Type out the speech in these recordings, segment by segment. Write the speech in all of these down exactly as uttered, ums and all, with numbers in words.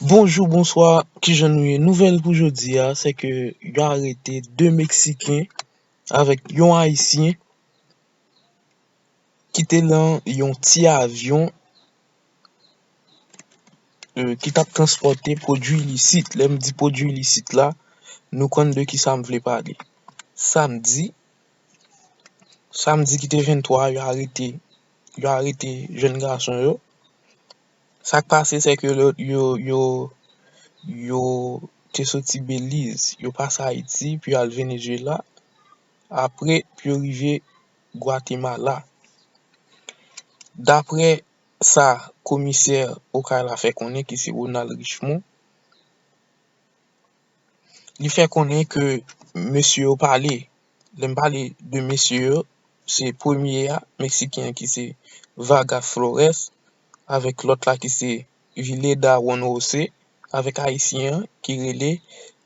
Bonjou, bonswa, kijan nou ye? Nouvèl pou jodi a, se ke yo arete de Meksiken avèk yon Ayisyen ki te lan yon ti avyon, e, ki t ap transpòte pwodui ilisit. Lè m di pwodui ilisit la, nou konn de ki sa m vle pale. Samdi, samdi ki te venntwa, yo arete, yo arete jèn gason yo. Sa k pase, se ke yo, yo, yo, yo te soti Beliz, yo pase Ayiti, pou yo al Venezuela, apre, pou yo rive Gwatemala. Daprè sa komisè Okay la fè konnen, ki se Ronald Richemond, li fè konnen ke mesye yo pale. Lè m pale de mesye yo, se premye a, Meksiken an ki se Vargas Flores, avèk lòt la ki se Vileda Juan José, avèk Ayisyen an ki rele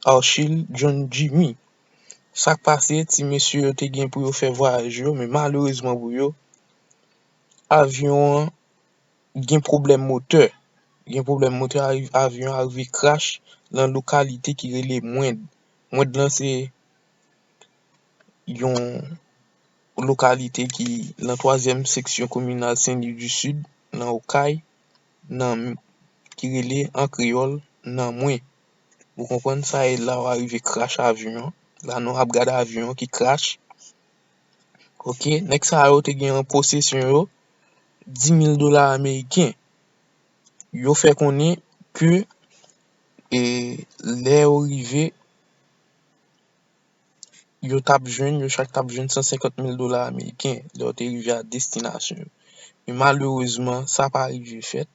Archil John Jimmy. Sa k pase, ti mesye yo te gen pou yo fè vwayaj yo, men malerezman pou yo, avyon an gen pwoblèm motè. Gen pwoblèm motè, avi-, avyon an rive krache lan lokalite ki rele Mwend. Mwend lan se yon lokalite ki lan twazyèm seksyon kominal Sen Lwi di Sid, lan Okay, nan, ki rele an kreyòl, Nanmwen. Ou konprann? Sa e la yo arive krache avyon an. La nou ap gade avyon an ki krache. Oke, nèg sa yo te gen an posesyon yo di mil dola ameriken. Yo fè konnen ke, e, lè yo rive, yo t ap jwenn, yo chak t ap jwenn san senkant mil dola ameriken lè yo te rive a destinasyon yo. Men malerezman, sa pa rive fèt.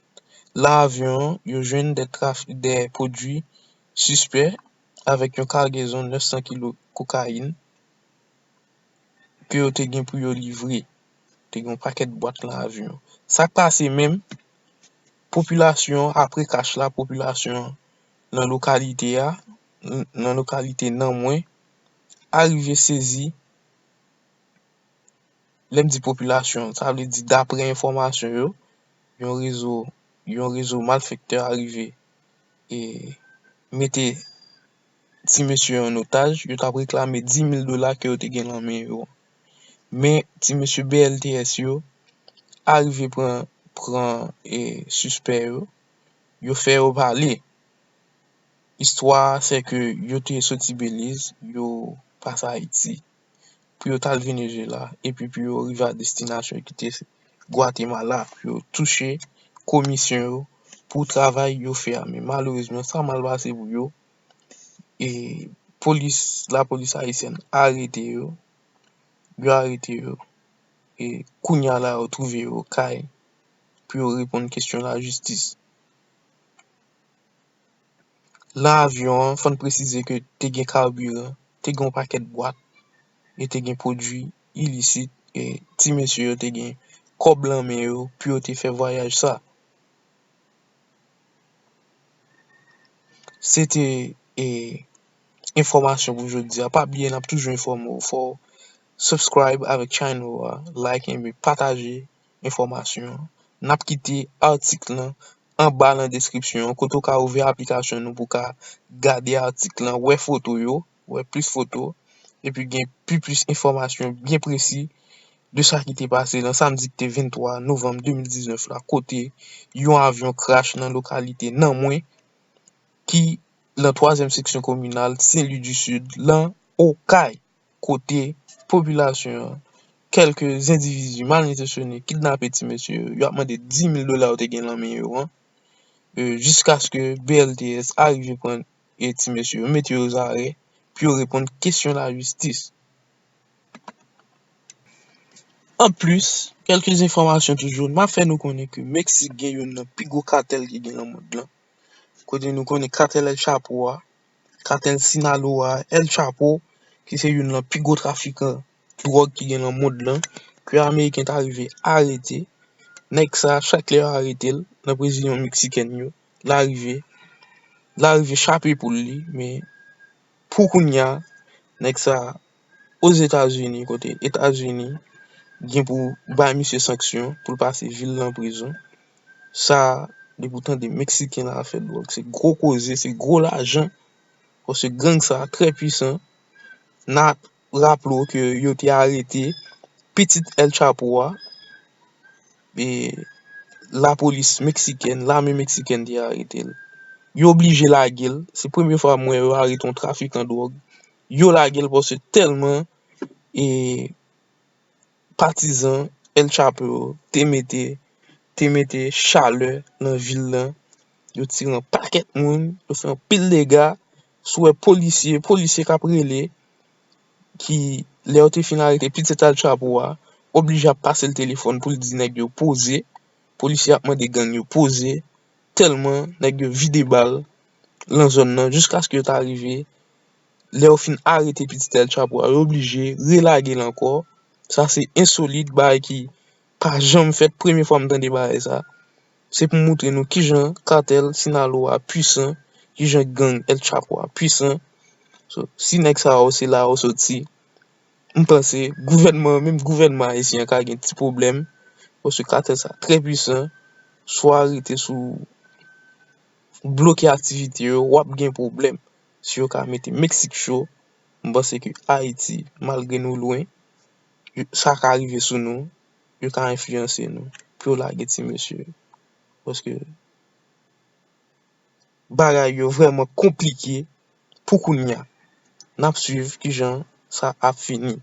Lan avyon an, yo jwenn de traf-, de pwodui sispè avèk yon kagezon nèf san kilo kokayin ke yo te gen pou yo livre. Te gen yon pakèt bwat lan avyon. Sa k pase menm, popilasyon an, apre krache la, popilasyon an nan lokalite a, n-, nan lokalite Nanmwen, arive sezi. Lè m di popilasyon, sa vle di daprè enfòmasyon yo, yon rezo, yon rezo malfektè arive e mete ti mesye yo an otaj, yo t ap reklame di mil dola ke yo te gen lan men yo. Men ti mesye B L T S yo arive pran, pran, e, sispè yo, yo fè yo pale. Istwa a, se ke yo te soti Beliz, yo pase Ayiti, pou yo t al Venezuela, epi pou yo rive a destinasyon ki te Gwatemala, pou yo touche komisyon yo pou travay yo fè a. Men malerezman, sa mal pase pou yo. E polis, lapolis ayisyèn arete yo, yo arete yo, e kounye a la, yo twouve yo kay pou yo reponn kesyon lajistis. Lan avyon an, fò n presize ke te gen kabiran, te gen yon pakèt bwat, e te gen pwodui ilisit, e ti mesye yo te gen kòb lan men yo pou yo te fè vwayaj sa. Se te, e, enfòmasyon pou jodi a. Pa bliye, n ap toujou enfòme w. Fò w subscribe avèk channel a, like, enben pataje enfòmasyon an. N ap kite atik lan anba lan deskripsyon an, kote w ka ouvè aplikasyon nou pou w ka gade atik lan, wè foto yo, wè plis foto, epi gen pi plis enfòmasyon byen presi de sa ki te pase lan samdi ki te venntwa novanm de mil diznèf la, kote yon avyon krache nan lokalite Nanmwen, ki lan twazyèm seksyon kominal Sen Lwi di Sid, lan Okay, kote popilasyon an, kèlke endividi mal entansyone kidnape ti mesye yo, yo ap mande di mil dola yo te gen lan men yo an, e, jiskaske B L T S arive pran, e, ti mesye yo, mete yo zarè, pou yo reponn kesyon lajistis. Anplis, kèlke enfòmasyon toujou, m ap fè nou konnen ke Meksik gen youn nan pi gwo katèl ki gen lan mond lan, kote nou konnen katèl El Chapo a, katèl Sinaloa, El Chapo, ki se youn nan pi gwo trafikan dwòg ki gen lan mond lan, ke Ameriken ta rive arete. Nèg sa, chak lè yo arete l nan prizon meksikèn yo, l arive, l arive chape poul li, men pou kounye a, nèg sa Ozetazini, kote Etazini gen pou bay misye sanksyon pou l pase vi l lan prizon. Sa Depi w tande Meksiken la fè dwòg, se gwo koze, se gwo lajan. Paske gang sa a trè pwisan. N a raple w ke yo te arete pitit El Chapo a. E lapolis meksikèn, lame meksikèn te arete l. Yo oblije lage l. Se premye fwa m wè yo arete yon trafikan dwòg. Yo lage l paske tèlman e patizan El Chapo yo te mete te mete chalè nan vil lan. Yo tire yon pakèt moun, yo fè anpil dega. Si w wè polisye, polisye k ap rele, ki lè yo te fin arete pitit El Chapo a, oblije ap pase l telefòn pou l di nèg yo poze. Polisye ap mande gang yo poze, tèlman nèg yo vide bal lan zòn nan, jiskaske yo ta rive lè yo fin arete pitit El Chapo a, yo oblije relage l ankò. Sa se ensolit, bagay ki pa janm fèt, premye fwa m tande bagay sa. Se pou montre nou kijan katèl Sinaloa a pwisan, kijan gang El Chapo a pwisan. So, si nèg sa yo se la yo soti, m panse gouvènman, menm gouvènman ayisyen an ka gen ti pwoblèm, paske katèl sa trè pwisan, si w arete sou bloke aktivite yo, w ap gen pwoblèm. Si yo ka mete Meksik cho, m panse ke Ayiti, malgre nou lwen, yo- sa ka rive sou nou, yo ka enfliyanse nou pou yo lage ti mesye yo. Paske bagay yo vrèman konplike pou kounye a. N ap swiv kijan sa ap fini.